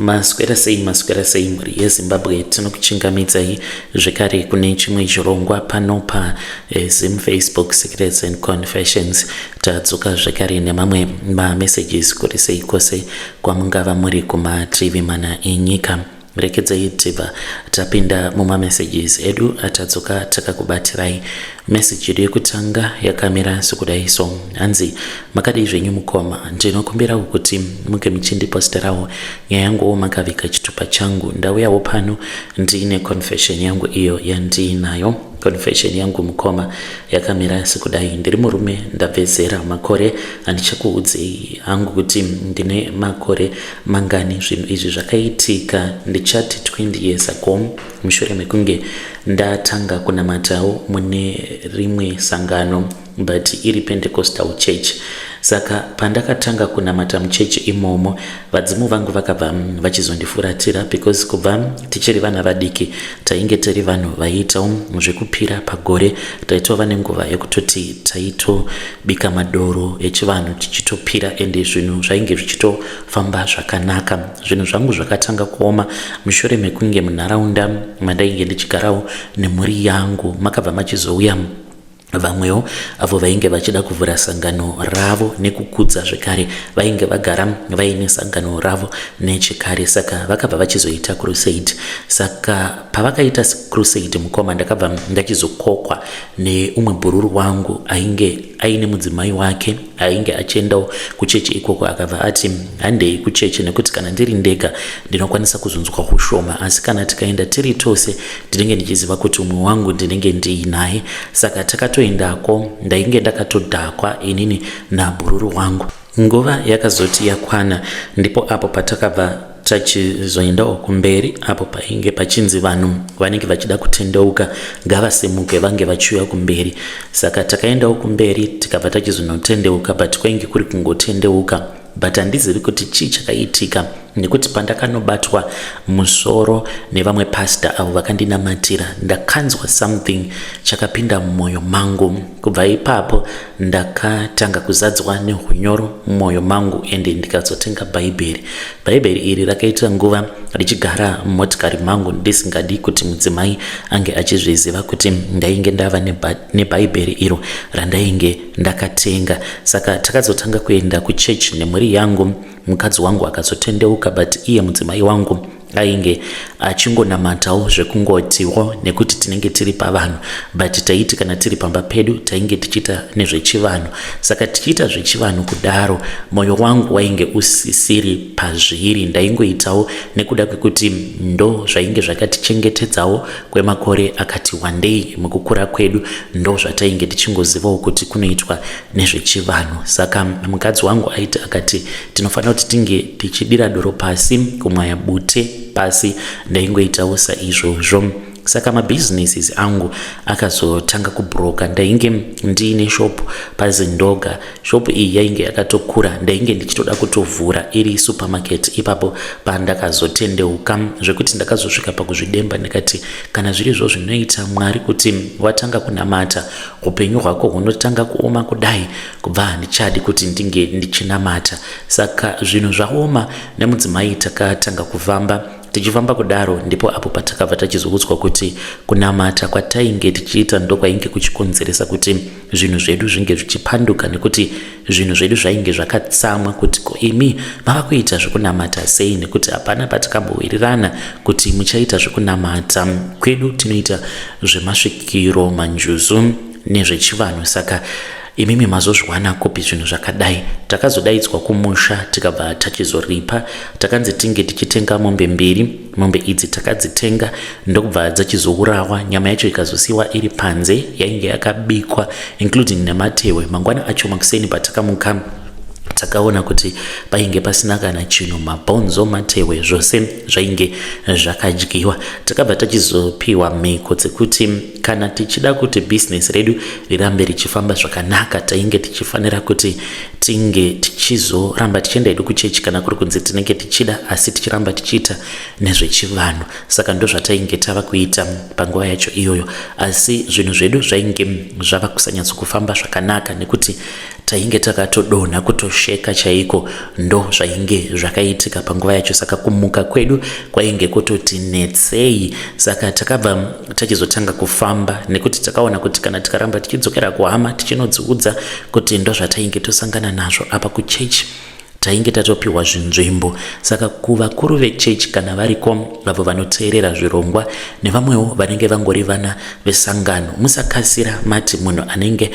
Maswera sei, maswera sei mhuri yeZimbabwe, tinokuchingamidzai zvekare kune chimwe chirongwa pano pa eh, Zim Facebook Secrets and Confessions. Tadzoka zvekare nemamwe mamessages kuri sei kwose kwamungava muri kumativi mana enyika. Rekedzai tibva tapinda mumamessages edu atadzoka takakubatirai. Message yedu yekutanga yakamira sokudai so. Hanzi makadii zvenyu mukoma, ndinokumbirawo kuti muge muchindiposterawo nyaya yanguwo makavika chitupa changu. Ndauyawo pano ndiine confession yangu iyo yandiinayo. Confession yangu mukoma yakamira sekudai. Ndiri murume ndabve zera makore handichakuudzei hangu kuti ndine makore mangani. Zvinhu izvi zvakaitika ndichati 20 years ago mushure mekunge ndatanga kunamatawo mune rimwe sangano but iri Pentecostal church. Saka pandakatanga kunamata muchechi imomo vadzimu vangu vakabva vachizondifuratira because kubva tichiri vana vadiki tainge tiri vanhu vaiitawo zvekupira pagore. Taitova nenguva yekutoti taitobika madoro echivanhu tichitopira ende zvinhu zvainge zvichitofamba zvakanaka. Zvinhu zvangu zvakatanga kuoma mushure mekunge munharaunda mandainge ndichigarawo nemhuri yangu makabva machizouya vamwewo avo vainge vachida kuvhura sangano ravo nekukudza zvekare vainge vagara vaine sangano ravo nechekare. Saka vakabva vachizoita crusade. Saka pavakaita crusade mukoma, ndakabva ndachizokokwa neumwe bhururu wangu ainge aine mudzimai wake ainge achiendawo kuchechi ikoko. Akabva ati handei kuchechi nekuti kana ndiri ndega ndinokwanisa kuzonzwa ushoma, asi kana tikaenda tiri tose ndinenge ndichiziva kuti umwe wangu ndinenge ndiinaye. Saka takatoendako, ndainge ndakatodhakwa inini nabhururu wangu. Nguva yakazoti yakwana ndipo apo patakabva tachizoendawo kumberi apo painge pachinzi vanhu vanenge vachida kutendeuka ngavasimuke vange vachiuya kumberi. Saka takaendawo kumberi tikabva tachizonotendeuka, but kwainge kuri kungotendeuka, but handizivi kuti chii chakaitika nekuti pandakanobatwa musoro nevamwe pastor avo vakandinamatira, ndakanzwa something chakapinda mumwoyo mangu. Kubva ipapo ndakatanga kuzadzwa nehunyoro mumwoyo mangu ende ndikazotenga bhaibheri. Bhaibheri iri rakaita nguva richigara mumotikari mangu ndisingadi kuti mudzimai ange achizviziva kuti ndainge ndava nebhaibheri iro randainge ndakatenga. Saka takazotanga kuenda kuchechi nemhuri yangu. Mukadzi wangu akazotendeuka, but iye mudzimai wangu ainge achingonamatawo zvekungotiwo nekuti tinenge tiri pavanhu, but taiti kana tiri pamba pedu tainge tichiita nezvechivanhu. Saka tichiita zvechivanhu kudaro, mwoyo wangu wainge usisiri pazviri. Ndaingoitawo nekuda kwekuti ndo zvainge zvakatichengetedzawo kwemakore akati wandei mukukura kwedu, ndo zvatainge tichingozivawo kuti kunoitwa nezvechivanhu. Saka mukadzi wangu aiti akati tinofanira kuti tinge tichidira doro pasi, kumwaya bute pasi, ndaingoitawo saizvozvo. Saka mabusinesses angu akazotanga kubroka. Ndainge ndiine shop paZindoga. Shop iyi yainge yakatokura, ndainge ndichitoda kutovhura iri supermarket ipapo pandakazotendeuka, zvekuti ndakazosvika pakuzvidemba ndikati kana zvirizvo zvinoita Mwari kuti watanga kunamata upenyu hwako hunotanga kuoma kudai, kubva handichadi kuti ndinge ndichinamata. Saka zvinhu zvaoma nemudzimai takatanga kufamba. Tichifamba kudaro ndipo apo patakabva tachizoudzwa kuti kunamata kwatainge tichiita ndokwainge kuchikonzeresa kuti zvinhu zvedu zvinge zvichipanduka, nekuti zvinhu zvedu zvainge zvakatsamwa kuti ko imi mava kuita zvekunamata sei, nekuti hapana patikambowirirana kuti muchaita zvekunamata. Kwedu tinoita zvemasvikiro, manjuzu nezvechivanhu, saka imimi mazozviwana kupi zvinhu zvakadai? Takazodaidzwa kumusha tikabva tachizoripa. Takanzi tinge tichitenga mombe mbiri. Mombe idzi takadzitenga ndokubva dzachizourawa, nyama yacho ikazosiwa iri panze yainge yakabikwa including nematehwe. Mangwana acho makuseni patakamuka takaona kuti painge pasina kana chinhu, mabhonzo, matehwe, zvose zvainge zvakadyiwa. Takabva tachizopiwa mhiko dzekuti kana tichida kuti bhizinesi redu rirambe richifamba zvakanaka tainge tichifanira kuti tinge tichizoramba tichienda hedu kuchechi kana kuri kunzi tinenge tichida, asi tichiramba tichiita nezvechivanhu. Saka ndozvatainge tava kuita panguva yacho iyoyo, asi zvinhu zvedu zvainge zvava kusanyatsokufamba zvakanaka nekuti tainge takatodonha kutosheka chaiko. Ndo zvainge zvakaitika panguva yacho, saka kumuka kwedu kwainge kutoti netsei. Saka takabva tachizotanga kufamba nekuti takaona kuti kana tikaramba tichidzokera kuhama tichinodziudza kuti ndozvatainge tosangana nazvo apa kuchechi, tainge tatopiwa zvinzvimbo. Saka kuvakuru vechechi kana variko avo vanoteerera zvirongwa nevamwewo vanenge vangori vana vesangano, musakasira mati munhu anenge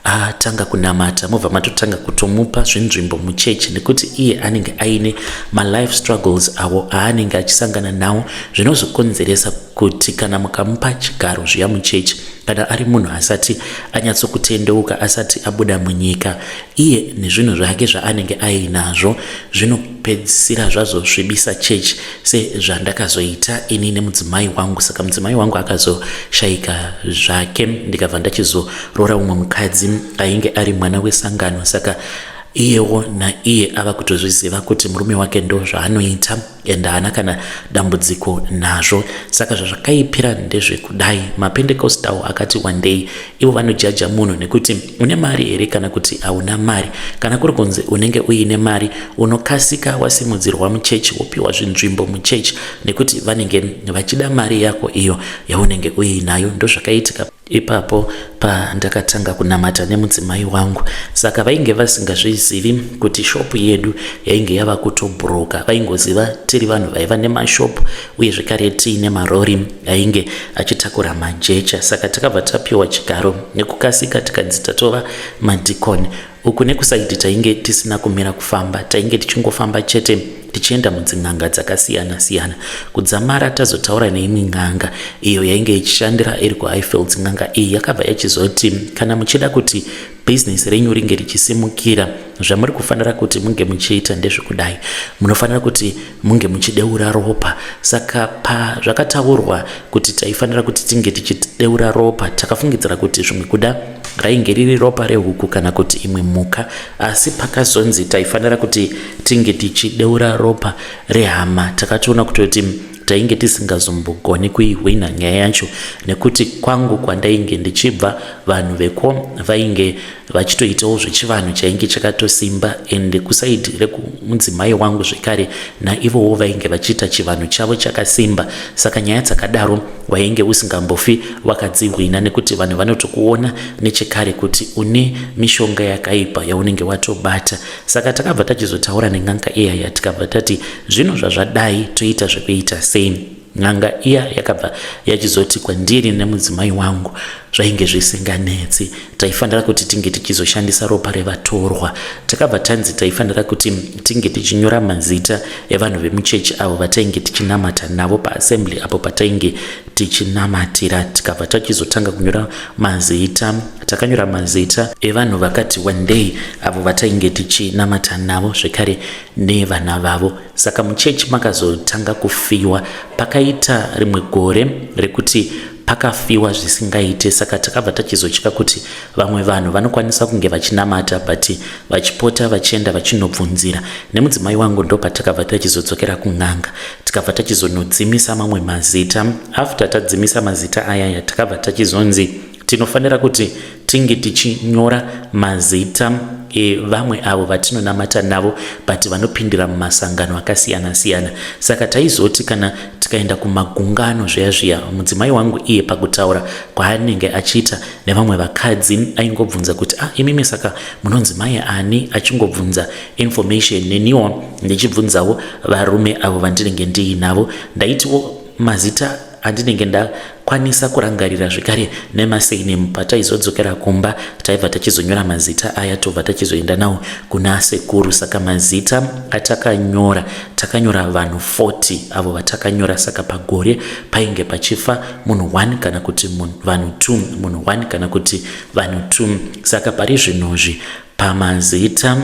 atanga kunamata mobva matotanga kutomupa zvinzvimbo muchechi, nekuti iye anenge aine malife struggles avo aanenge achisangana nawo, zvinozokonzeresa kuti kana mukamupa chigaro zviya muchechi, kana ari munhu asati anyatsokutendeuka, asati abuda munyika, iye nezvinhu zvake zvaanenge ainazvo zvinopedzisira zvazosvibisa chechi, sezvandakazoita ini nemudzimai wangu. Saka mudzimai wangu akazoshayika zvake, ndikabva ndachizoroora umwe mukadzi ainge ari mwana wesangano. Saka iyewo naiye ava kutozviziva kuti murume wake ndo zvaanoita, ende haana kana dambudziko nazvo. Saka zvazvakaipira ndezvekudai, maPentecostal akati wandei ivo vanojaja munhu nekuti une mari here kana kuti hauna mari. Kana kuri kunzi unenge uine mari, unokasika wasimudzirwa muchechi, wopiwa zvinzvimbo muchechi, nekuti vanenge vachida mari yako iyo yaunenge uinayo. Ndozvakaitika ipapo pandakatanga kunamata nemudzimai wangu. Saka vainge vasingazvizivi kuti shopu yedu yainge yava kutobhuroka. Vaingoziva tiri vanhu vaiva nemashopu, uye zvekare tiine marori ainge achitakura majecha. Saka takabva tapiwa chigaro nekukasika, tikanzi tatova madhikoni. Uku nekusaidi tainge tisina kumira kufamba, tainge tichingofamba chete tichienda mudzin'anga dzakasiyana siyana, kudzamara tazotaura neimwe n'anga iyo yainge ichishandira iri kuHighfields. N'anga iyi yakabva yachizoti, kana muchida kuti bhizinesi renyu ringe richisimukira, zvamuri kufanira kuti munge muchiita ndezvekudai: munofanira kuti munge muchideura ropa. Saka pazvakataurwa kuti taifanira kuti tinge tichideura ropa, takafungidzira kuti zvimwe kuda rainge riri ropa rehuku kana kuti imwe mhuka, asi pakazonzi taifanira kuti tinge tichideura ropa rehama, takatoona kutoti tainge tisingazombogoni kuihwina nyaya yacho, nekuti kwangu kwandainge ndichibva vanhu veko vainge vachitoitawo zvechivanhu chainge chakatosimba, ende kusaidi rekumudzimai wangu zvekare naivowo vainge vachiita chivanhu chavo chakasimba. Saka nyaya dzakadaro wainge usingambofi wakadzihwina, nekuti vanhu vanotokuona nechekare kuti une mishonga yakaipa yaunenge watobata. Saka takabva tachizotaura nen'anga iyaya, tikabva tati, zvino zvazvadai, toita zvekuita sei? N'anga iya yakabva yachizoti kwandiri nemudzimai wangu zvainge zvisinganetsi, taifanira kuti tinge tichizoshandisa ropa revatorwa. Takabva tanzi taifanira kuti tinge tichinyora mazita evanhu vemuchechi avo vatainge tichinamata navo paassembly apo patainge tichinamatira. Tikabva tachizotanga kunyora mazita. Takanyora mazita evanhu vakati wandei avo vatainge tichinamata navo, zvekare nevana vavo. Saka muchechi makazotanga kufiwa. Pakaita rimwe gore rekuti pakafiwa zvisingaite, saka takabva tachizotya kuti vamwe vanhu vanokwanisa kunge vachinamata but vachipota vachienda vachinobvunzira. Nemudzimai wangu ndo patakabva tachizodzokera kun'anga, tikabva tachizonodzimisa mamwe mazita. After tadzimisa mazita ayaya, takabva tachizonzi tinofanira kuti tinge tichinyora mazita evamwe avo vatinonamata navo but vanopindira mumasangano akasiyana siyana. Saka taizoti kana tikaenda kumagungano zviya zviya, mudzimai wangu iye pakutaura kwaanenge achiita nevamwe vakadzi aingobvunza kuti, ah, imimi saka munonzi mai ani? Achingobvunza information, neniwo ndichibvunzawo varume avo vandinenge ndiinavo. Ndaitiwo mazita andinenge ndakwanisa kurangarira zvekare nemasurname, pataizodzokera kumba taibva tachizonyora mazita aya, tobva tachizoenda nawo kuna sekuru. Saka mazita atakanyora, takanyora vanhu 40 avo vatakanyora. Saka pagore painge pachifa munhu 1 kana kuti vanhu 2, munhu 1 kana kuti vanhu 2. Saka pari zvinozvi pamazita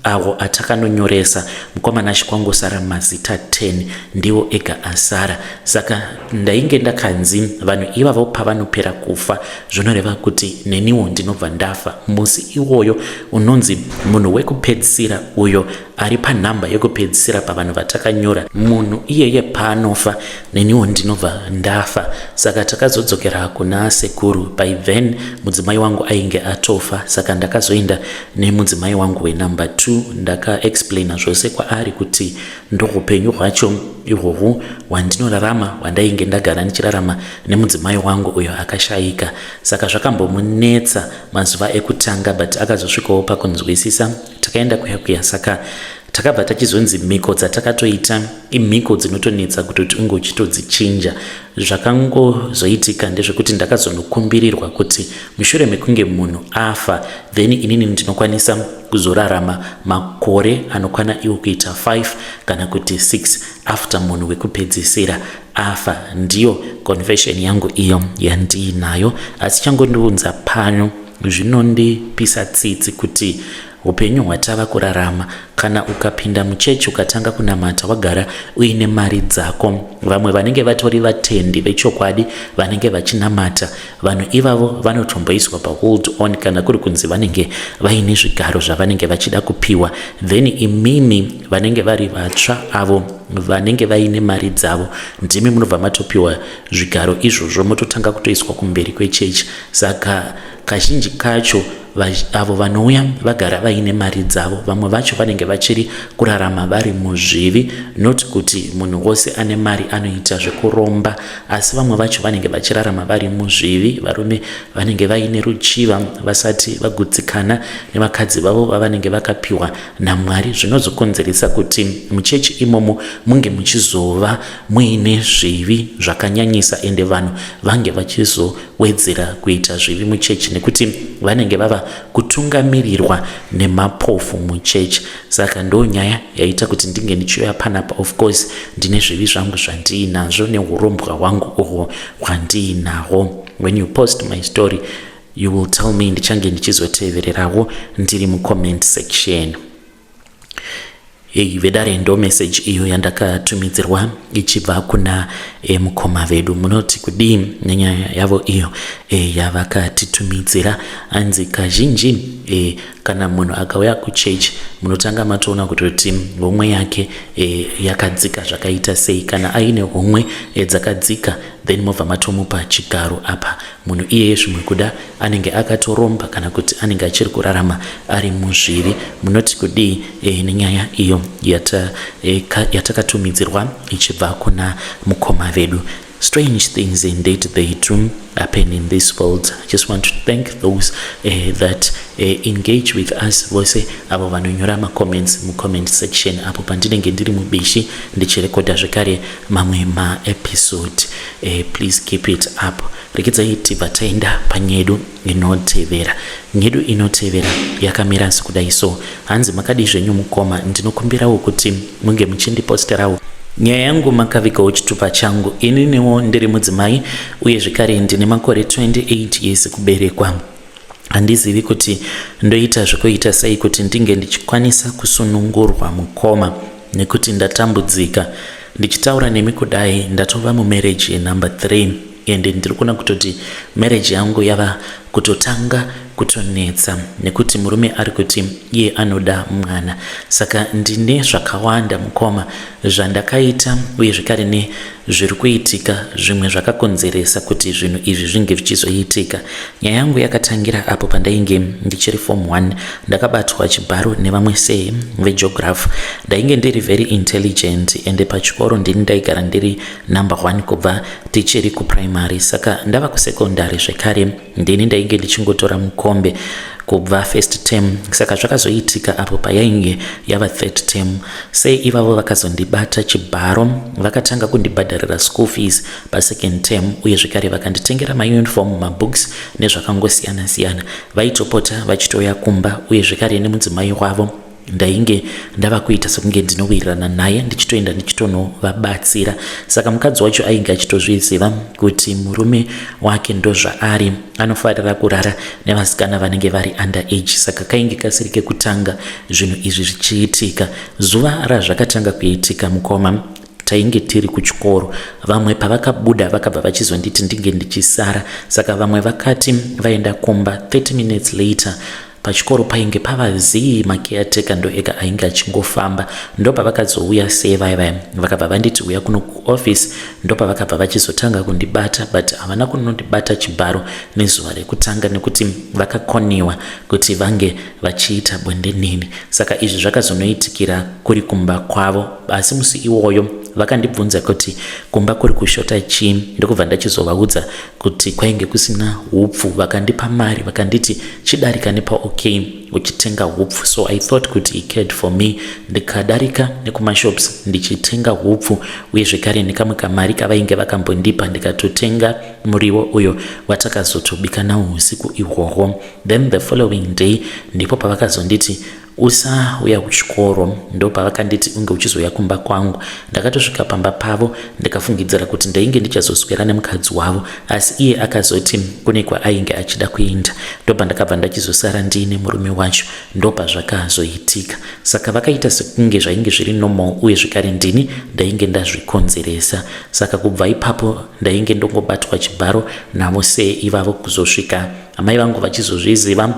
Awo atakanonyoresa mukomana achikwangosara mazita 10 ndiwo ega asara. Saka ndainge ndakanzi vanhu ivavo pavanopera kufa zvinoreva kuti neniwo ndinobva ndafa. Musi iwoyo unonzi munhu wekupedzisira uyo ari panhamba yekupedzisira pavanhu vatakanyora, munhu iyeye paanofa neniwo ndinobva ndafa. Saka takazodzokera kuna sekuru. By then mudzimai wangu ainge atofa, saka ndakazoenda nemudzimai wangu wenumber 2. Ndakaexplaina zvose kwaari kuti ndohupenyu hwacho ihwohwu hwandinorarama, hwandainge ndagara ndichirarama nemudzimai wangu uyo akashayika. Saka zvakambomunetsa mazuva ekutanga, but akazosvikawo pakunzwisisa. Takaenda kuya kuya, saka takabva tachizonzi mhiko dzatakatoita imhiko dzinotonetsa kutoti unge uchitodzichinja. Zvakangozoitika ndezvekuti ndakazonokumbirirwa kuti mushure mekunge munhu afa, then inini ndinokwanisa kuzorarama makore anokwana iwo kuita 5 kana kuti 6 after munhu wekupedzisira afa. Ndiyo confession yangu iyo yandiinayo, asi changondiunza pano zvinondipisa tsitsi kuti upenyu hwatava kurarama, kana ukapinda muchechi ukatanga kunamata wagara uine mari dzako, vamwe vanenge vatori vatendi vechokwadi vanenge vachinamata, vanhu ivavo vanotomboiswa pahold on kana kuri kunzi vanenge vaine zvigaro zvavanenge vachida kupiwa. Then imimi vanenge vari vatsva, avo vanenge vaine mari dzavo, ndimi munobva matopiwa zvigaro izvozvo, mototanga kutoiswa kumberi kwechechi. Saka kazhinji kacho avo vanouya vagara vaine mari dzavo, vamwe vacho vanenge vachiri kurarama vari muzvivi. Not kuti munhu wose ane mari anoita zvekuromba, asi vamwe vacho vanenge vachirarama vari muzvivi. Varume vanenge vaine ruchiva, vasati vagutsikana nevakadzi vavo vavanenge vakapiwa naMwari, zvinozokonzeresa kuti muchechi imomo munge muchizova muine zvivi zvakanyanyisa, ende vanhu vange vachizowedzera kuita zvivi muchechi nekuti vanenge vava kutungamirirwa nemapofu muchechi. Saka ndo nyaya yaita kuti ndinge ndichiuya panapa. Of course ndine zvivi zvangu zvandiinazvo neurombwa hwangu uhwo hwandiinahwo. When you post my story, you will tell me, ndichange ndichizotevererawo ndiri mucomment section. Hei vedare, ndo message iyo yandakatumidzirwa ichibva kuna mukoma vedu. Munoti kudii nenyaya yavo iyo yavakatitumidzira? Anzi kazhinji kana munhu akauya kuchechi, munotanga matoona kutoti homwe yake yakadzika zvakaita sei. Kana aine homwe dzakadzika, then mobva matomupa chigaro. Apa munhu iyeye zvimwe kuda anenge akatoromba kana kuti anenge achiri kurarama ari muzvivi. Munoti kudii nenyaya iyo yatakatumidzirwa ichibva kuna mukoma vedu? Strange things indeed, they do happen in this world. I just want to thank those that engage with us, vose avo vanonyora macomments mucomment section apo pandinenge ndiri mubishi ndichirekodha zvekare mamwe maepisode. Please keep it up. Rekedzai tibva taenda panyedu inotevera. Nyedu inotevera yakamira sekudai so. Hanzi, "Makadi zvenyu mukoma? Ndinokumbirawo kuti munge muchindiposterawo nyaya yangu makavigawo chitupa changu. Ininiwo ndiri mudzimai uye zvekare ndine makore 28 years kuberekwa. Handizivi kuti ndoita zvekuita sei kuti ndinge ndichikwanisa kusunungurwa, mukoma, nekuti ndatambudzika. Ndichitaura nemi kudai, ndatova mumarriage yenumber 3, ende ndiri kuona kutoti marriage yangu yava kutotanga kutonetsa nekuti murume ari kuti iye anoda mwana. Saka ndine zvakawanda, mukoma, zvandakaita uye zvekare nezviri kuitika, zvimwe zvakakonzeresa kuti zvinhu izvi zvinge zvichizoitika. Nyaya yangu yakatangira apo pandainge ndichiri form 1. Ndakabatwa chibharo nevamwe sei vegeography. Ndainge ndiri very intelligent, ende pachikoro ndini ndaigara ndiri number 1 kubva tichiri kuprimary. Saka ndava kusecondary zvekare, ndini ndainge ndichingotora mukombe kubva first term. Saka zvakazoitika apo payainge yava third term, sei ivavo vakazondibata chibharo, vakatanga kundibhadharira school fees pasecond term, uye zvekare vakanditengera mauniform, mabooks nezvakangosiyana siyana. Vaitopota vachitouya kumba uye zvekare nemudzimai wavo. Ndainge ndava kuita sekunge ndinowirirana naye, ndichitoenda ndichitonovabatsira. Saka mukadzi wacho ainge achitozviziva kuti murume wake ndozvaari, anofarira kurara nevasikana vanenge vari under age. Saka kainge kasiri kekutanga zvinhu izvi zvichiitika. Zuva razvakatanga kuitika, mukoma, tainge tiri kuchikoro. Vamwe pavakabuda, vakabva vachizonditi ndinge ndichisara. Saka vamwe vakati vaenda kumba, 30 minutes later pachikoro painge pava zii, macaretaker ndo ega ainge achingofamba. Ndopavakazouya sevai vaya, vakabva vanditi, "Uya kuno kuoffice." Ndopavakabva vachizotanga kundibata, but havana kunondibata chibharo nezuva rekutanga nekuti vakakoniwa kuti vange vachiita bonde neni. Saka izvi zvakazonoitikira kuri kumba kwavo. Asi musi iwoyo vakandibvunza kuti kumba kuri kushota chii, ndokubva ndachizovaudza kuti kwainge kusina hupfu. Vakandipa mari, vakanditi, "Chidarika nepaOK uchitenga hupfu." So I thought kuti he cared for me. Ndikadarika nekumashops ndichitenga hupfu, uye zvekare nekamwe kamari kavainge vakambondipa, ndikatotenga muriwo uyo watakazotobika nawo usiku ihwohwo. Then the following day ndipo pavakazonditi, "Usauya kuchikoro." Ndo pavakanditi, "Unge uchizouya kumba kwangu." Ndakatosvika pamba pavo, ndikafungidzira kuti ndainge ndichazoswera nemukadzi wavo, asi iye akazoti kune kwaainge achida kuenda. Ndobva ndakabva ndachizosara ndiine murume wacho. Ndopazvakazoitika. Saka vakaita sekunge zvainge zviri normal, uye zvekare ndini ndainge ndazvikonzeresa. Saka kubva ipapo ndainge ndongobatwa chibharo navo seivavo, kuzosvika amai vangu vachizozviziva,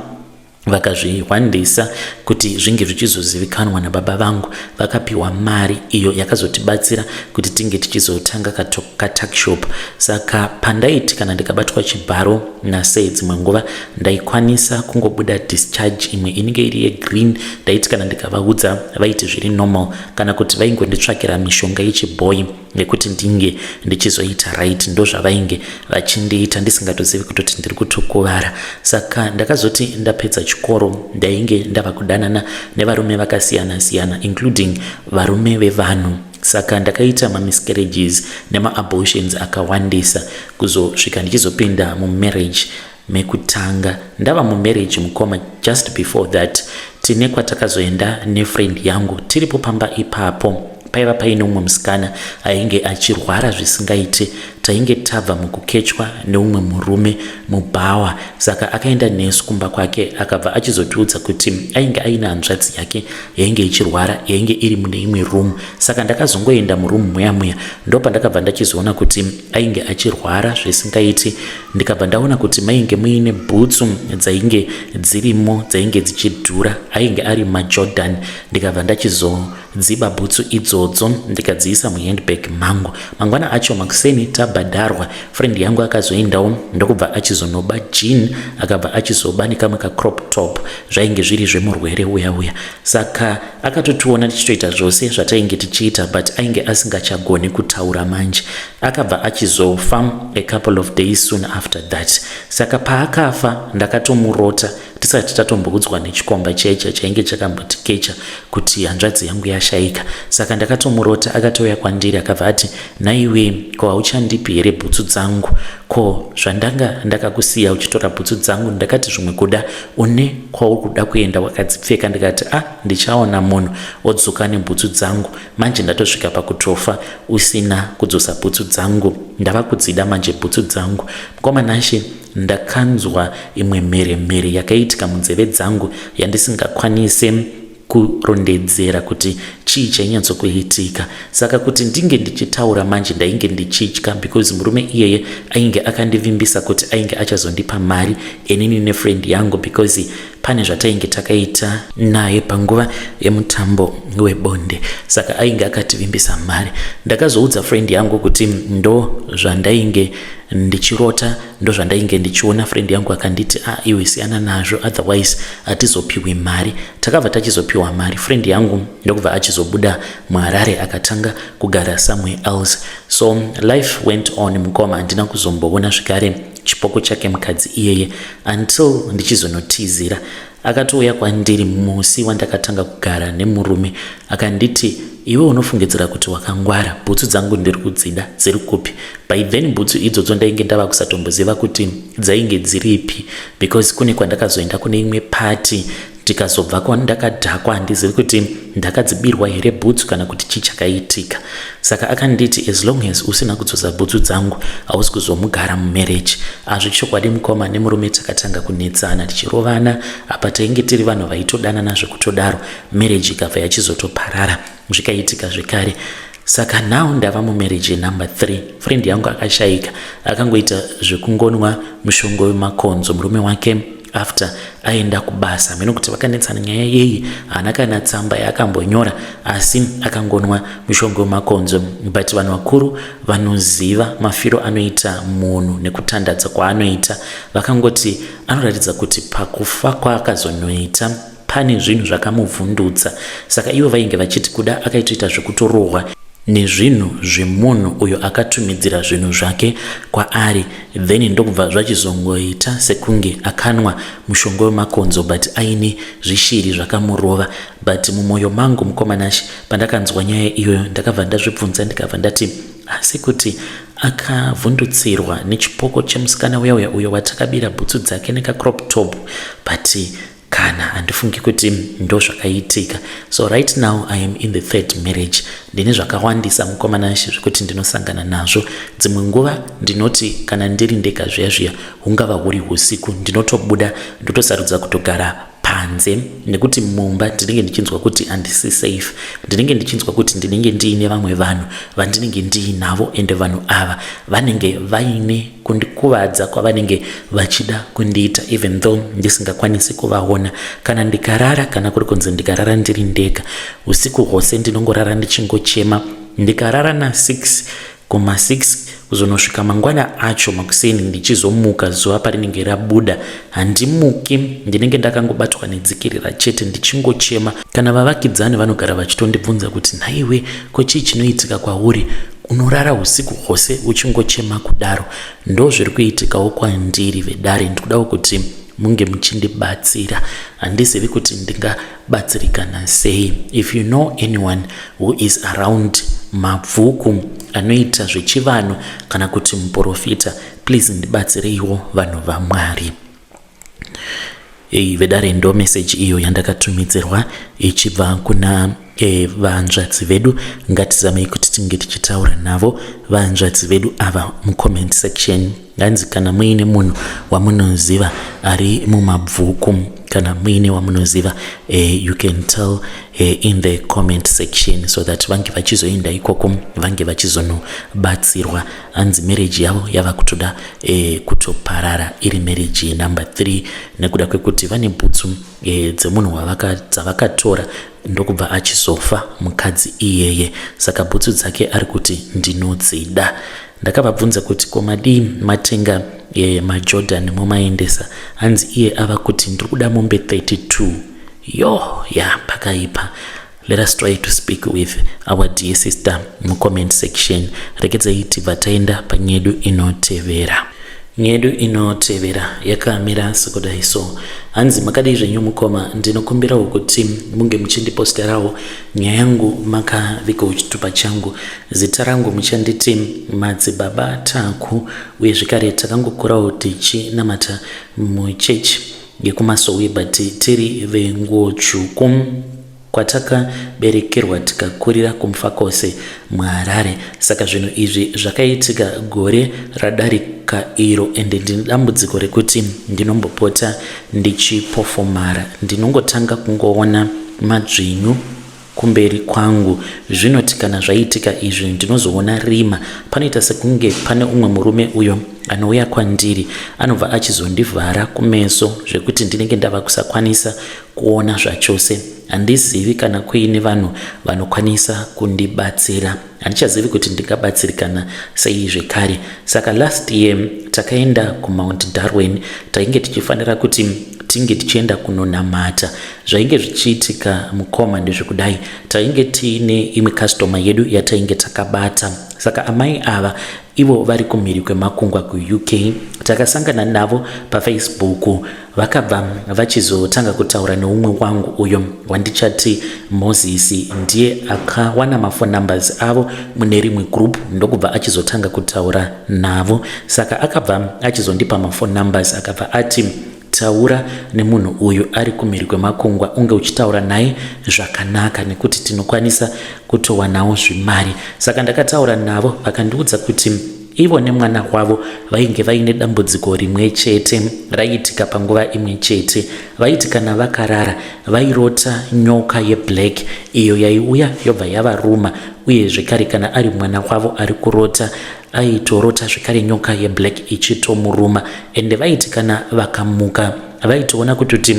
vakazvihwandisa kuti zvinge zvichizozivikanwa nababa vangu. Vakapiwa mari iyo yakazotibatsira kuti tinge tichizotanga katuckshop. Saka pandaiti kana ndikabatwa chibharo nasei, dzimwe nguva ndaikwanisa kungobuda discharge imwe inenge iri yegreen. Ndaiti kana ndikavaudza, vaiti zviri normal, kana kuti vaingonditsvakira mishonga yechibhoyi nekuti ndinge ndichizoita right. Ndo zvavainge vachindiita ndisingatozivi kutoti ndiri kutokuvara. Saka ndakazoti ndapedza chikoro, ndainge ndava kudanana nevarume vakasiyana siyana, including varume vevanhu. Saka ndakaita mamiscarriages nemaabortions akawandisa kuzosvika ndichizopinda mumarriage mekutanga. Ndava mumarriage, mukoma, just before that, tine kwatakazoenda nefriend yangu. Tiripo pamba ipapo paiva paine umwe musikana ainge achirwara zvisingaite. Tainge tabva mukukechwa neumwe murume mubhawa. Saka akaenda nesu kumba kwake, akabva achizotiudza kuti ainge aine hanzvadzi yake yainge ichirwara, yainge iri mune imwe room. Saka ndakazongoenda muroom muya muya, ndopandakabva ndachizoona kuti ainge achirwara zvisingaiti. Ndikabva ndaona kuti mainge muine bhutsu dzainge dzirimo, dzainge dzichidhura, ainge ari maJordan. Ndikabva ndachizodziba bhutsu idzodzo, ndikadziisa muhandbag mangu. Mangwana acho makuseni tabhadharwa, friend yangu akazoendawo, ndokubva achizonoba jean, akabva achizoba nekamwe kacrop top, zvainge zviri zvemurwere uya uya. Saka akatotiona tichitoita zvose zvatainge tichiita, but ainge asingachagoni kutaura manje. Akabva achizofa a couple of days soon after that. Saka paakafa, ndakatomurota tisati tatomboudzwa nechikomba checha chainge chakambotikecha kuti hanzvadzi yangu yashayika. Saka ndakatomurota akatouya kwandiri, akabva ati, "Naiwe, ko hauchandipi here bhutsu dzangu? Ko zvandanga ndakakusiya uchitora bhutsu dzangu, ndakati zvimwe kuda une kwauri kuda kuenda wakadzipfeka. Ndikati, 'A, ah, ndichaona munhu odzoka nebhutsu dzangu.' Manje ndatosvika pakutofa usina kudzosa bhutsu dzangu. Ndava kudzida manje bhutsu dzangu." Mukoma Nashe, ndakanzwa imwe mheremhere yakaitika munzeve dzangu yandisingakwanise kurondedzera kuti chii chainyatsokuitika. Saka kuti ndinge ndichitaura manje, ndainge ndichitya because murume iyeye ainge akandivimbisa kuti ainge achazondipa mari enini nefriend yangu, because pane zvatainge takaita naye panguva yemutambo webonde. Saka ainge akativimbisa mari. Ndakazoudza friend yangu kuti ndo zvandainge ndichirota, ndo zvandainge ndichiona. Friend yangu akanditi, "A ah, iwe, siyana nazvo, otherwise hatizopiwi mari." Takabva tachizopiwa mari. Friend yangu ndokubva achizobuda muHarare, akatanga kugara somewhere else. So life went on, mukoma. Handina kuzomboona zvekare chipoko chake mukadzi iyeye until ndichizonotizira. Akatouya kwandiri musi wandakatanga kugara nemurume, akanditi, "Iwe unofungidzira kuti wakangwara. Bhutsu dzangu ndiri kudzida, dziri kupi?" By then bhutsu idzodzo ndainge ndava kusatomboziva kuti dzainge dziripi, because kune kwandakazoenda kune imwe party. Tikazobvako ndakadhakwa, handizivi kuti ndakadzibirwa here bhutsu kana kuti chii chakaitika. Saka akanditi as long as usina kudzosa bhutsu dzangu hausi kuzomugara mumarriage. Azvichokwadi mukoma, nemurume takatanga kunetsana tichirovana. Apa tainge tiri vanhu vaitodanana zvekutodaro. Marriage ikabva yachizotoparara, zvikaitika zvekare. Saka now ndava mumarriage yenumber 3. Friend yangu akashayika, akangoita zvekungonwa mushongo wemakonzo murume wake after aenda kubasa. Mheno kuti vakanetsana nyaya yei, haana kana tsamba yaakambonyora, asi akangonwa mushongo wemakonzo. But vanhu vakuru vanoziva mafiro anoita munhu nekutandadza kwaanoita. Vakangoti anoratidza kuti pakufa kwaakazonoita pane zvinhu zvakamuvhundutsa. Saka ivo vainge vachiti kuda akaitoita zvekutorohwa nezvinhu zvemunhu uyo akatumidzira zvinhu zvake kwaari, then ndokubva zvachizongoita sekunge akanwa mushonga wemakonzo, but aine zvishiri zvakamurova. But mumwoyo mangu, mukomanashi, pandakanzwa nyaya iyoyo ndakabva ndazvibvunza, ndikabva ndati asi kuti akavhundutsirwa nechipoko chemusikana uya uya uyo watakabira bhutsu dzake nekacrop top? But kana handifungi kuti ndo zvakaitika. So right now I am in the third marriage. Ndine zvakawandisa, mukomanashi, zvekuti ndinosangana nazvo. Dzimwe nguva ndinoti kana ndiri ndega zviya zviya, hungava huri usiku, ndinotobuda ndotosarudza kutogara panze, nekuti mumba ndinenge ndichinzwa kuti handisi safe. Ndinenge ndichinzwa kuti ndinenge ndiine vamwe vanhu vandinenge ndiinavo, ende vanhu ava vanenge vaine kundikuvadza kwavanenge vachida kundiita, even though ndisingakwanisi kuvaona. Kana ndikarara, kana kuri kunzi ndikarara ndiri ndega usiku hwose, ndinongorara ndichingochema. Ndikarara na6, kuma6 kuzonosvika mangwana acho makuseni, ndichizomuka zuva parinenge rabuda, handimuki. Ndinenge ndakangobatwa nedzikirira chete, ndichingochema. Kana vavakidzani vanogara vachitondibvunza kuti, "Nhaiwe, ko chii chinoitika kwauri? Unorara usiku hwose uchingochema kudaro?" Ndo zviri kuitikawo kwandiri, vedare. Ndikudawo kuti munge muchindibatsira. Handizivi kuti ndingabatsirikana sei. If you know anyone who is around Mabvuku anoita zvechivanhu kana kuti muprofita, please ndibatsireiwo, vanhu vaMwari. Ei, vedare, ndo meseji iyo yandakatumidzirwa ichibva kuna vanzvadzi vedu. Ngatizamei kuti tinge tichitaura navo vanzvadzi vedu ava mucomment section. Nganzi kana muine munhu wamunoziva ari muMabvuku, kana muine wamunoziva, you can tell in the comment section so that vange vachizoenda ikoko, vange vachizonobatsirwa. Hanzi marriage yavo yava kutoda kutoparara, iri marriage number 3, nekuda kwekuti vane bhutsu dzemunhu dzavakatora, ndokubva achizofa mukadzi iyeye. Saka bhutsu dzake ari kuti ndinodzida. Ndakavabvunza kuti ko madii matenga maJordan momaendesa? Hanzi iye ava kuti ndiri kuda mombe 32. Yo ya, pakaipa. Let us try to speak with our dear sister mucomment section. Regedzai tibva taenda panyedu inotevera. Nyedu inotevera yakamira sekudai so. Hanzi, "Makadii zvenyu mukoma? Ndinokumbirawo kuti munge muchindiposterawo nyaya yangu makavigawo chitupa changu. Zita rangu muchanditi Madzibaba Taku, uye zvekare takangokurawo tichinamata muchechi yekuMasowe, but tiri venguo tsvuku. Kwatakaberekerwa tikakurira kuMufakose muHarare. Saka zvinhu izvi zvakaitika gore radarika iro, ende ndine dambudziko rekuti ndinombopota ndichipofomara. Ndinongotanga kungoona madzvinyu kumberi kwangu. Zvinoti kana zvaitika izvi, ndinozoona rima. Panoita sekunge pane umwe murume uyo anouya kwandiri, anobva achizondivhara kumeso zvekuti ndinenge ndava kusakwanisa kuona zvachose. Handizivi kana kuine vanhu vanokwanisa kundibatsira. Handichazivi kuti ndingabatsirikana sei zvekare. Saka last year takaenda kuMount Darwin. Tainge tichifanira kuti tinge tichienda kunonamata. Zvainge zvichiitika, mukoma, ndezvekudai: tainge tiine imwe customer yedu yatainge takabata. Saka amai ava ivo vari kumhiri kwemakungwa kuUK. Takasangana navo paFacebook. Vakabva vachizotanga kutaura neumwe wangu uyo wandichati Moses. Ndiye akawana maphone numbers avo mune rimwe group, ndokubva achizotanga kutaura navo. Saka akabva achizondipa maphone numbers, akabva ati Taura nemunhu uyu ari kumhiri kwemakungwa unge uchitaura naye zvakanaka nekuti tinokwanisa kutowanawo zvimari. Saka ndakataura navo vakandiudza kuti ivo nemwana wavo vainge vaine dambudziko rimwe chete raiitika panguva imwe chete. Vaiti kana vakarara vairota nyoka yeblack iyo yaiuya yobva yavaruma uye zvekare kana ari mwana wavo ari kurota aitorota zvekare nyoka yeblack ichitomuruma ende vaiti kana vakamuka vaitoona kutoti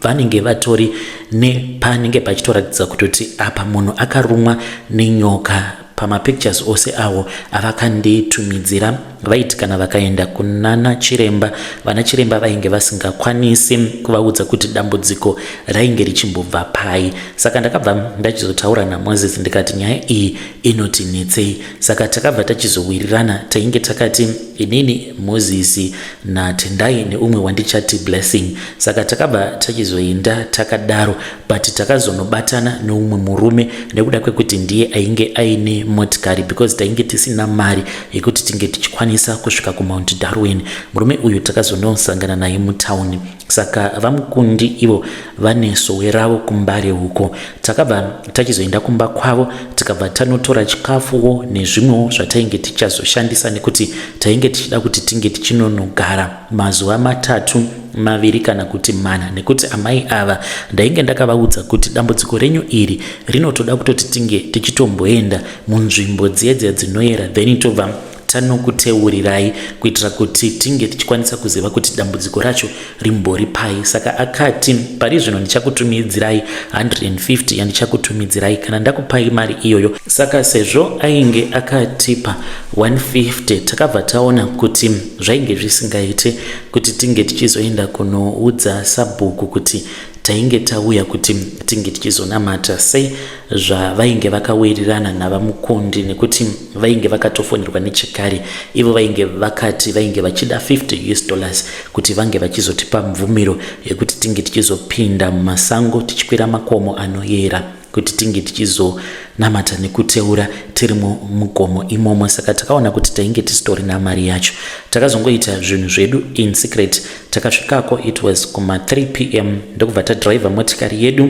vanenge vatori nepanenge pachitoratidza kutoti apa munhu akarumwa nenyoka. Pamapictures ose awo avakanditumidzira vaiti kana vakaenda kunana chiremba, vana chiremba vainge vasingakwanisi kuvaudza kuti dambudziko rainge richimbobva pai. Saka ndakabva ndachizotaura naMoses ndikati nyaya iyi inotinetsei. Saka takabva tachizowirirana, tainge takati inini, Moses naTendai neumwe wandichati Blessing. Saka takabva tachizoenda takadaro, but takazonobatana neumwe murume nekuda kwekuti ndiye ainge aine motikari because tainge tisina mari yekuti tinge tichikwanisa kusvika kuMount Darwin. Murume uyu takazonosangana naye mutown. Saka vaMukundi ivo vane sowe ravo kuMbare uko. Takabva tachizoenda kumba kwavo tikabva tanotora chikafuwo nezvimwewo zvatainge tichazoshandisa nekuti tainge tichida kuti tinge tichinonogara mazuva matatu, maviri kana kuti mana nekuti amai ava ndainge ndakavaudza kuti dambudziko renyu iri rinotoda kutoti tinge tichitomboenda munzvimbo dziye dziya dzinoyera then tobva tanokuteurirai kuitira kuti tinge tichikwanisa kuziva kuti dambudziko racho rimbori pai. Saka akati pari zvino ndichakutumidzirai 150 yandichakutumidzirai kana ndakupai mari iyoyo. Saka sezvo ainge akatipa 150 takabva taona kuti zvainge zvisingaite kuti tinge tichizoenda kunoudza sabhuku kuti tainge tauya kuti tinge tichizonamata sei zvavainge vakawirirana navaMukundi nekuti vainge vakatofonerwa nechekare. Ivo vainge vakati vainge vachida 50 us dollars kuti vange vachizotipa mvumiro yekuti tinge tichizopinda mumasango tichikwira makomo anoyera kuti tinge tichizonamata nekuteura tirimo mugomo imomo. Saka takaona kuti tainge tisitorina mari yacho. Takazongoita zvinhu zvedu in secret. Takasvikako it was kuma 3 pm ndokubva tadriver motikari yedu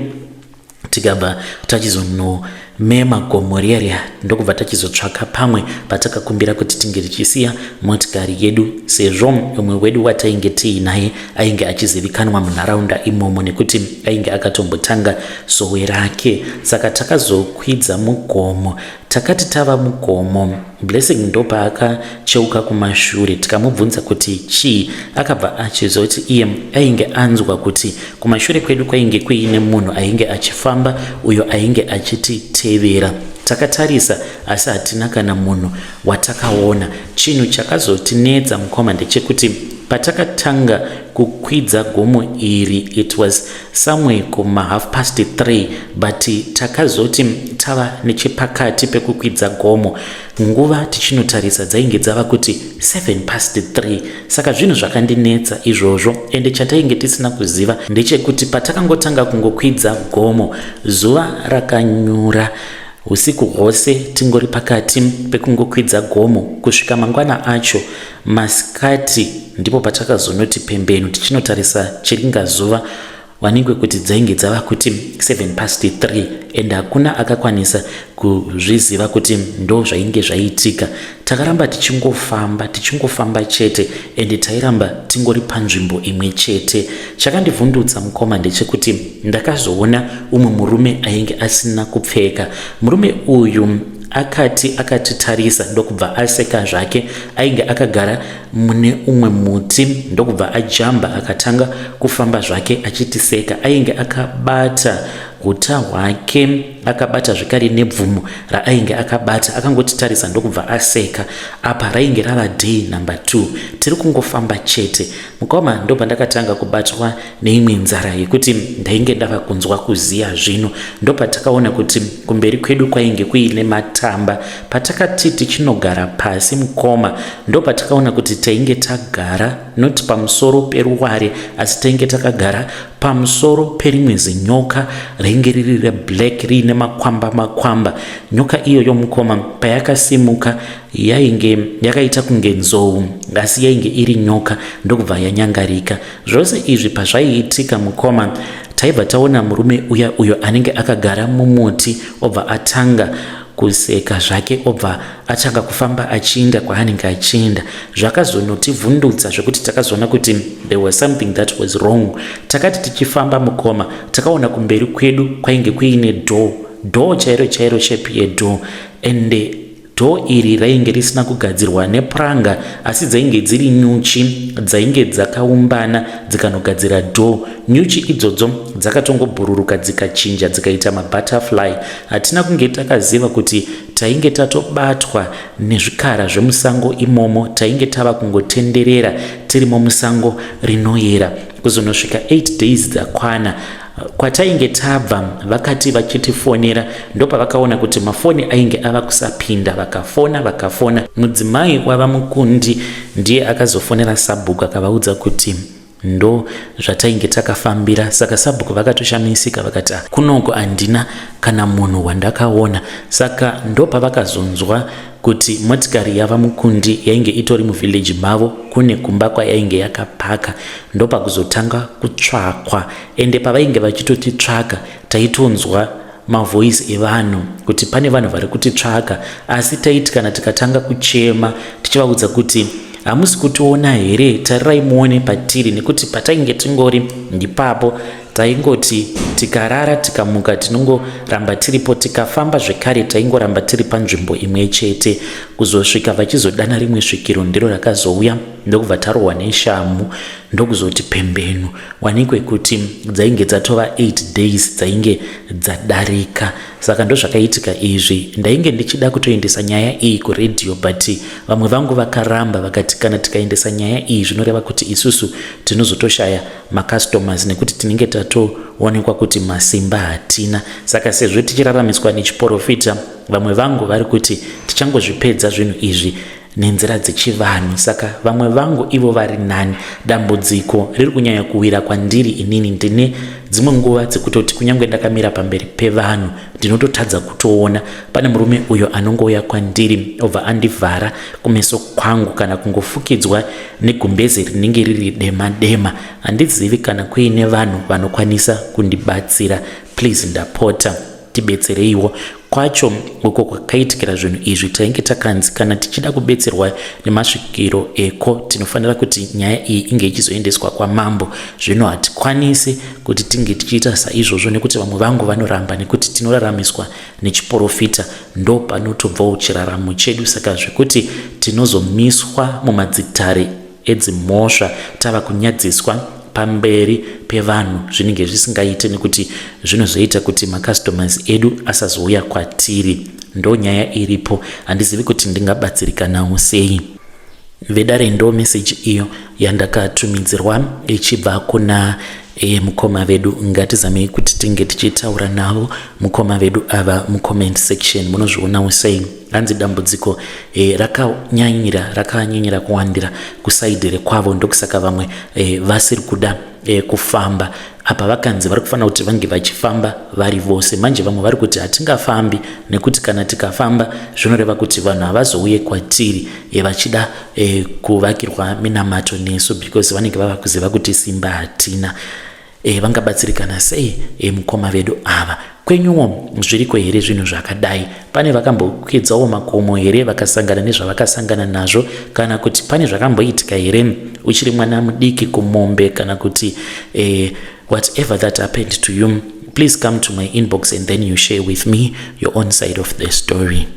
tikabva tachizonomema gomo riya riya ndokubva tachizotsvaka pamwe patakakumbira kuti tinge tichisiya motikari yedu sezvo umwe wedu watainge tiinaye ainge achizivikanwa munharaunda imomo nekuti ainge akatombotanga sowe rake. Saka takazokwidza mugomo. Takati tava mugomo, Blessing ndopaakacheuka kumashure tikamubvunza kuti chii, akabva achizoti iye ainge anzwa kuti kumashure kwedu kwainge kuine munhu ainge achifamba uyo ainge achititevera. Takatarisa asi hatina kana munhu watakaona. Chinhu chakazotinetsa mukoma ndechekuti patakatanga kukwidza gomo iri it was somewhere kuma half past 3 but takazoti tava nechepakati pekukwidza gomo nguva tichinotarisa dzainge dzava kuti 7 past 3. Saka zvinhu zvakandinetsa izvozvo ende chatainge tisina kuziva ndechekuti patakangotanga kungokwidza gomo zuva rakanyura usiku hwose tingori pakati pekungokwidza gomo kusvika mangwana acho masikati ndipo patakazonoti pembenu tichinotarisa chiringazuva wanikwe kuti dzainge dzava kuti 7 past 3 and hakuna akakwanisa kuzviziva kuti ndo zvainge zvaitika. Takaramba tichingofamba tichingofamba chete and tairamba tingori panzvimbo imwe chete. Chakandivhundutsa mukoma ndechekuti ndakazoona umwe murume ainge asina kupfeka. Murume uyu akati akatitarisa ndokubva aseka zvake. Ainge akagara mune umwe muti ndokubva ajamba akatanga kufamba zvake achitiseka. Ainge akabata uta hwake akabata zvekare nebvumo raainge akabata. Akangotitarisa ndokubva aseka. Apa rainge rava day number 2 tiri kungofamba chete. Mukoma, ndopandakatanga kubatwa neimwe nzara yekuti ndainge ndava kunzwa kuziya zvino. Ndopatakaona kuti kumberi kwedu kwainge kuine matamba. Patakati tichinogara pasi mukoma, ndopatakaona kuti tainge tagara not pamusoro peruware asi tainge takagara pamusoro perimwe zinyoka rainge riri reblack riine. makwamba makwamba. Nyoka iyoyo mukoma payakasimuka yainge yakaita kunge nzou asi yainge iri nyoka, ndokubva yanyangarika. Zvose izvi pazvaiitika mukoma, taibva taona murume uya uyo anenge akagara mumuti obva atanga kuseka zvake, obva atanga kufamba achiinda kwaanenge achienda. Zvakazonotivhundutsa zvekuti takazoona kuti there was something that was wrong. Takati tichifamba mukoma, takaona kumberi kwedu kwainge kuine door, door chairo chairo, shape yedoor, ende door iri rainge risina kugadzirwa nepuranga, asi dzainge dziri nyuchi dzainge dzakaumbana dzikanogadzira door. Nyuchi idzodzo dzakatongobhururuka, dzikachinja, dzikaita mabutterfly. Hatina kunge takaziva kuti tainge tatobatwa nezvikara zvemusango imomo. Tainge tava kungotenderera tirimo musango rinoyera kuzonosvika 8 days dzakwana. Kwatainge tabva vakati vachitifonera, ndopavakaona kuti mafoni ainge ava kusapinda. Vakafona, vakafona. Mudzimai wava mukundi ndiye akazofonera sabhuku, akavaudza kuti ndo zvatainge takafambira. Saka sabhuku vakatoshamisika, vakati, ah, "Kunoko handina kana munhu wandakaona." Saka ndopavakazonzwa kuti motikari yava mukundi yainge itori muvhileji mavo, kune kumba kwayainge yakapaka. Ndopakuzotanga kutsvakwa, ende pavainge vachitotitsvaka taitonzwa mavoice evanhu kuti pane vanhu vari kutitsvaka. Asi taiti kana tikatanga kuchema tichivaudza kuti, "Hamusi kutiona here? Tarirai muone patiri," nekuti patainge tingori ndipapo. Taingoti tikarara, tikamuka, tinongoramba tiripo. Tikafamba zvekare, taingoramba tiri panzvimbo imwe chete, kuzosvika vachizodana rimwe svikiro. Ndiro rakazouya, ndokubva tarohwa neshamu, ndokuzoti pembenu, wanikwe kuti dzainge dzatova 8 days dzainge dzadarika. Saka ndozvakaitika izvi. Ndainge ndichida kutoendesa nyaya iyi kuredhiyo, but vamwe vangu vakaramba, vakati kana tikaendesa nyaya iyi zvinoreva kuti isusu tinozotoshaya macustomers, nekuti tinenge tatoonekwa kuti masimba hatina. Saka sezvo tichiraramiswa nechiprofita, vamwe vangu vari kuti tichangozvipedza zvinhu izvi nenzira dzechivanhu. Saka vamwe vangu ivo vari nani. Dambudziko riri kunyanya kuwira kwandiri inini. Ndine dzimwe nguva dzekutoti kunyange ndakamira pamberi pevanhu ndinototadza kutoona. Pane murume uyo anongouya kwandiri, obva andivhara kumeso kwangu kana kungofukidzwa negumbeze rinenge riri dema dema. Handizivi kana kuine vanhu vanokwanisa kundibatsira. Please, ndapota, tibetsereiwo. Kwacho uko kwakaitikira zvinhu izvi, tainge takanzi kana tichida kubetserwa nemasvikiro eko, tinofanira kuti nyaya iyi inge ichizoendeswa kwamambo. Zvino hatikwanisi kuti tinge tichiita saizvozvo nekuti vamwe vangu vanoramba, nekuti tinoraramiswa nechiprofita, ndo panotobvawo chiraramo chedu. Saka zvekuti tinozomiswa mumadzitare edzimhosva tava kunyadziswa pamberi pevanhu zvinenge zvisingaite, nekuti zvinozoita kuti macustomers edu asazouya kwatiri. Ndo nyaya iripo. Handizivi kuti ndingabatsirikanawo sei. Vedare, ndo meseji iyo yandakatumidzirwa ichibva kuna mukoma vedu. Ngatizamei kuti tinge tichitaura navo mukoma vedu ava mucomment section. Munozvionawo sei? Hanzi dambudziko rakanyanyira kuwandira kuside rekwavo, ndokusaka vamwe vasiri kuda kufamba. Apa vakanzi vari kufanira kuti vange vachifamba vari vose. Manje vamwe vari kuti hatingafambi, nekuti kana tikafamba zvinoreva kuti vanhu havazouye kwatiri vachida kuvakirwa minamato nesu, because vanenge vava kuziva kuti simba hatina. Vangabatsirikana sei mukoma vedu ava? Kwenyuwo zviriko here zvinhu zvakadai? Pane vakambokwidzawo makomo here vakasangana nezvavakasangana nazvo? Kana kuti pane zvakamboitika here uchiri mwana mudiki kumombe, kana kuti whatever that happened to you? Please come to my inbox and then you share with me your own side of the story.